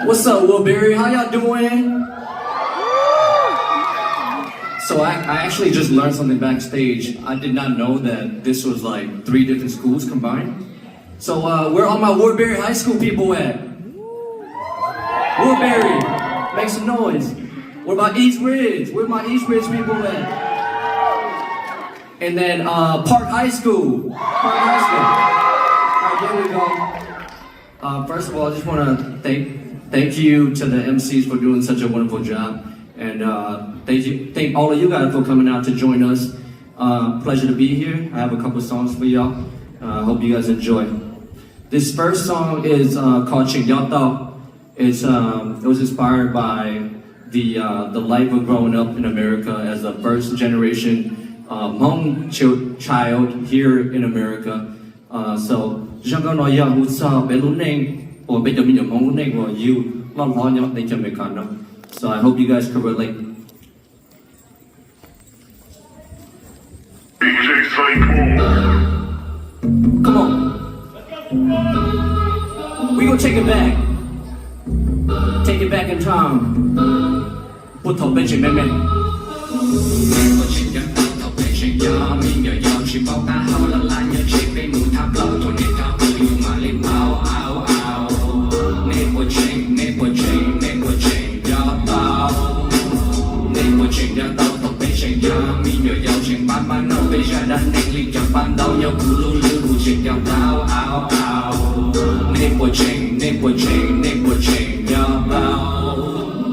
What's up, Woodbury? How y'all doing? So I, I actually just learned something backstage. I did not know that this was like three different schools combined. So uh, where all my Woodbury High School people at? Woodbury, make some noise. What about East Ridge? Where my East Ridge people at? And then uh, Park High School. Park High School. All right, there we go. Uh, first of all, I just want to thank thank you to the M Cs for doing such a wonderful job, and uh, thank you, thank all of you guys for coming out to join us. Uh, pleasure to be here. I have a couple songs for y'all. Uh, I hope you guys enjoy. This first song is uh, called Ching Yao Tao. It's um, it was inspired by the uh, the life of growing up in America as a first generation uh, Hmong ch- child here in America. Uh, so zaj nkauj no yog hu txog peb lub neej uas peb cov me nyuam Hmoob lub neej uas yug loj hlob nyob teb chaws Amelikas no. So I hope you guys can relate. Come on. We gonna take it back. Take it back in time. Puag thaum peb tseem me me. Nej puas tseem nco tau thaum peb tseem yog me nyuam yaus tsis paub qab hau los laj nyob tsev peb mus thab plaub thaum niam thab tub yus mam li paub au au. Nej puas tseem, nej puas tseem, nej puas tseem nco tau? Nej puas tseem nco tau thaum peb tseem yog me nyuam yaus tseem pab pab noj peb zaj dab neeg li cov pab ntau nyob kuv lub hlwb kuv tseem nco tau au au. Nej puas tseem, nej puas tseem, nej puas tseem nco tau?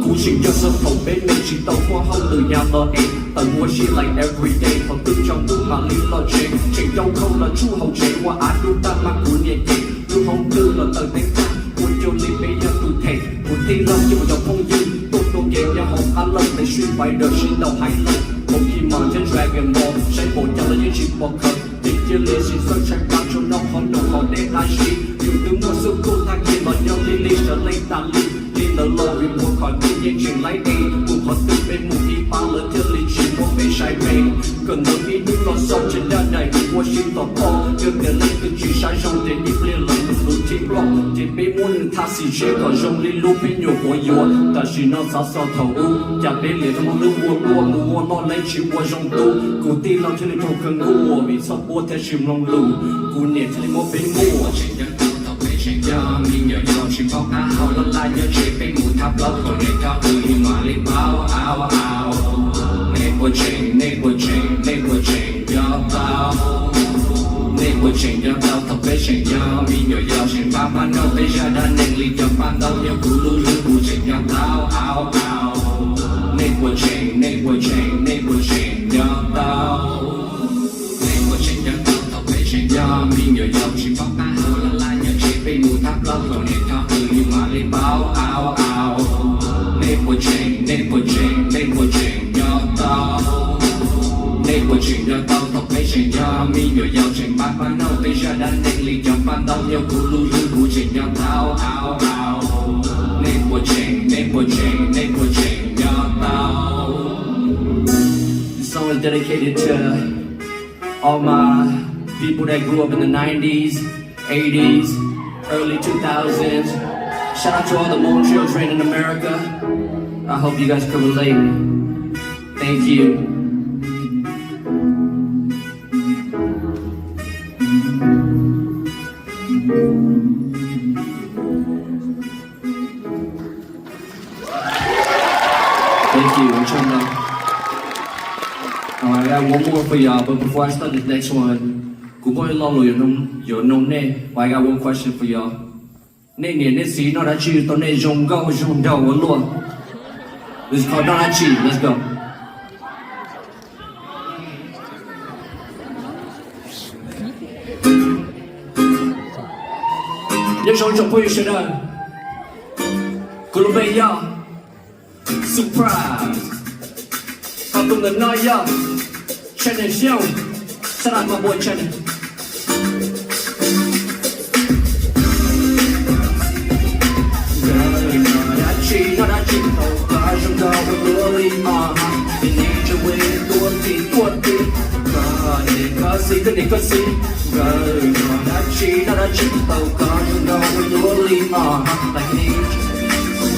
Kuv tseem nco txog thaum peb me tsis tau muaj hauj lwm nyab los es tawm ua si like everyday, thaum twg tsaus ntuj mam li los tsev, tseem cau khau los tsuj hauv tsev ua av dub tag mas kuv niam cem, lub hoob twg los tawm teeb tag, ua cuag li peb yog tus them, kuv tij laug coj cov phooj ywg tuaj tua kev nyob hauv qab lawm, Spider sib ntaus hais lawm, Pokemon thiab Dragon Ball, saib npaum cas los yeej tsis pom khaws, ces cia li sim xawb tshaib plab tsuas noj qhov nroos qhov deb qab zib, yus twb muaj xub kuj tag kis los nyob li li sawv leej tas li, li ntawd los vim ua qhov twg yeej tseem laib es mus qhov twg peb mus ib pab lawv thiaj li tsis muab peb saib me. Kawm ntawv ib hnub los xaus tsis daj daim ua si tom poj, yog tias leej twg tsis saib zoo ces ib pliag lawv mus lub thib ploj, ces peb muab nws thaj xim tshiab kom zoo li lub peb nyuam quav yuav. Tam sim no xav xaus thaum ub, cas peb liam rau lub ua luaj mus ua loj leej tsis ua zoo tub, kuv tij laug thiaj li raug kawg nkuaj vim txhoj puab thiab tsis mloog lus, kuv niam thiaj li muab peb muag. Tseem nco tau thaum peb tseem yog me nyuam yaus tsis paub qab hau los laj nyob tsev peb mus thab plaub thaum niam thab tub yus mam li paub au au. Nej puas tseem, nej puas tseem, nej puas tseem nco tau? Nej puas tseem nco tau thaum peb tseem yog me nyuam yaus tseem pab pab noj peb zaj dab neeg li cov pab ntau nyob kuv lub hlwb kuv tseem nco tau au au. Nej puas tseem, nej puas tseem, nej puas tseem nco tau? Nej puas tseem nco tau thaum peb tseem yog me nyuam yaus tsis paub qab hau los laj nyob tsev peb mus thab plaub thaum niam thab tub yus mam li paub au au. Nej puas tseem, nej puas tseem, nej puas tseem nco tau? Nej puas tseem nco tau thaum peb tseem yog me nyuam yaus tseem pab pab noj peb zaj dab neeg li cov pab ntau nyob kuv lub hlwb kuv tseem nco tau au au. Nej puas tseem, nej puas tseem, nej puas tseem nco tau? This song is dedicated to all my people that grew up in the nineties, eighties, early two thousands. Shout out to all the Hmong children in America. I hope you guys can relate. Thank you. Thank you. All right, I got one more for y'all, but before I start this next one, kuv muaj ib lo lus yuav nug, yuav nug nej, but I got one question for y'all. Nej niam nej txiv noj dab tsi tau nej zoo nkauj zoo nraug ua luaj? It's called noj dab tsi. Let's go. Nyob zoo tsoom phooj ywg sawv daws, kuv lub npe yog Surprise. Ho tus ntawm no yog Channel Xyooj. Shout out my boy Channel. Nkawd noj dab tsi, noj dab tsi tau koj zoo nkauj ua luaj li, uh-huh. Nim no tseem ua tuaj tim tuaj tim, koj niam koj txiv, koj niam koj txiv. Nkawd noj dab tsi, noj dab tsi tau koj zoo nkauj ua luaj li, uh-huh. Like nim no tseem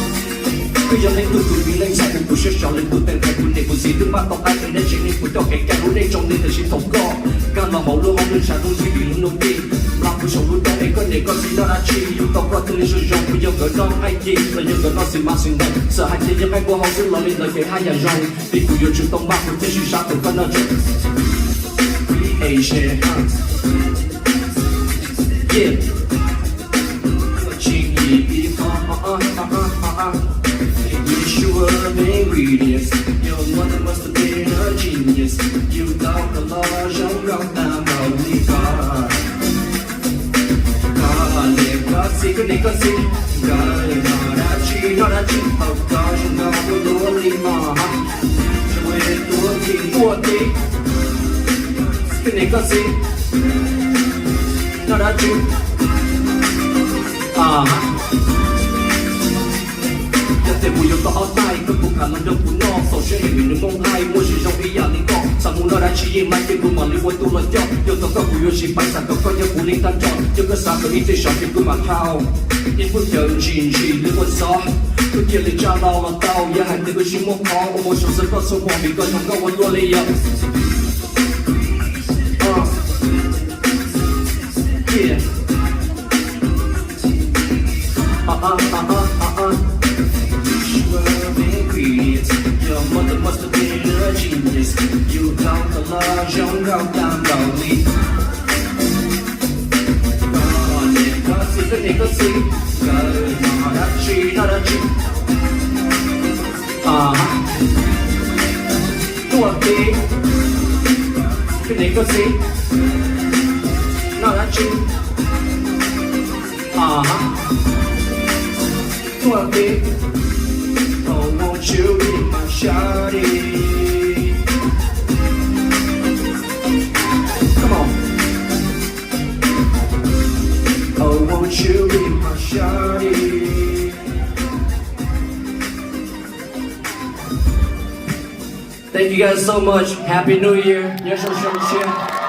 Wb yog leej twg tus viv leej ntxhais, kuv siab sov leej twg teem hais, kuv niam kuv txiv twb npaj tau qaib es nej tsev neeg puas coj kev cai rau nej tsoom neeg tam sim thaum koj nkag los hauv lub hauv lwm tshav ntuj ntxhi vim lub ntuj tij, npla kuv saum lub dab es koj niam koj txiv noj dab tsi, yus tau koj thiaj li zoo zoo, kuv yog nkawd noj nqaij ci los yog nkawd noj xis mas xis ntawd, txawm hais tias yog nqaij npua hauv xwb los li ntawd ces haj yam zoo, vim kuv yuav tsum tau npaj kuv thiaj sib sab tus koj noj tsev. Asian. Yeah. Ua tsib yim ib qho, uh, uh, uh, uh, uh, uh. You sure of ingredients. Your mother must have been a genius. You tau koj los zoo nkauj tag npaum li koj. Koj niam koj txiv, koj niam koj txiv, nkawd noj dab tsi, noj dab tsi thaum koj zoo nkauj ua luaj li no? Zoo ua tib, ua tib. Koj niam koj txiv noj dab tsi? A, yog tias kuv yuav tau ob tais, koj puas kam los nrog kuv noj? Txaus siab heev vim nws muaj nqaij, muaj zim zoo ib yam li koj. Xav mus noj dab tsi yeej mas ces kuv mam li ua tus los coj. Yog tau koj kuv yuav tsis pais, xav kom koj yog kuv li tag nrho. Yog koj xav kom ib txhij sov ces kuv mam thau ib puag cawv ntsim ntsim li ua xov. Koj cia li tsa los los tau, yog hais tias koj tsis muaj qhov uas mus saum xwb koj txhob muaj vim koj zoo nkauj ua luaj li yom. Uh. Yeah. Uh, uh, uh, uh, uh, uh. Your mother must have been a genius. Yus tau koj los zoo nkauj tag npaum li. Koj niam koj txiv, koj niam koj txiv, nkawd noj dab tsi, noj dab tsi? A, tuaj tib. Koj niam koj txiv noj dab tsi? A, tuaj tib. Oh, won't you be my shawty? Come on. Oh, won't you be my shawty? Thank you guys so much. Happy New Year. Nyob zoo, zoo siab.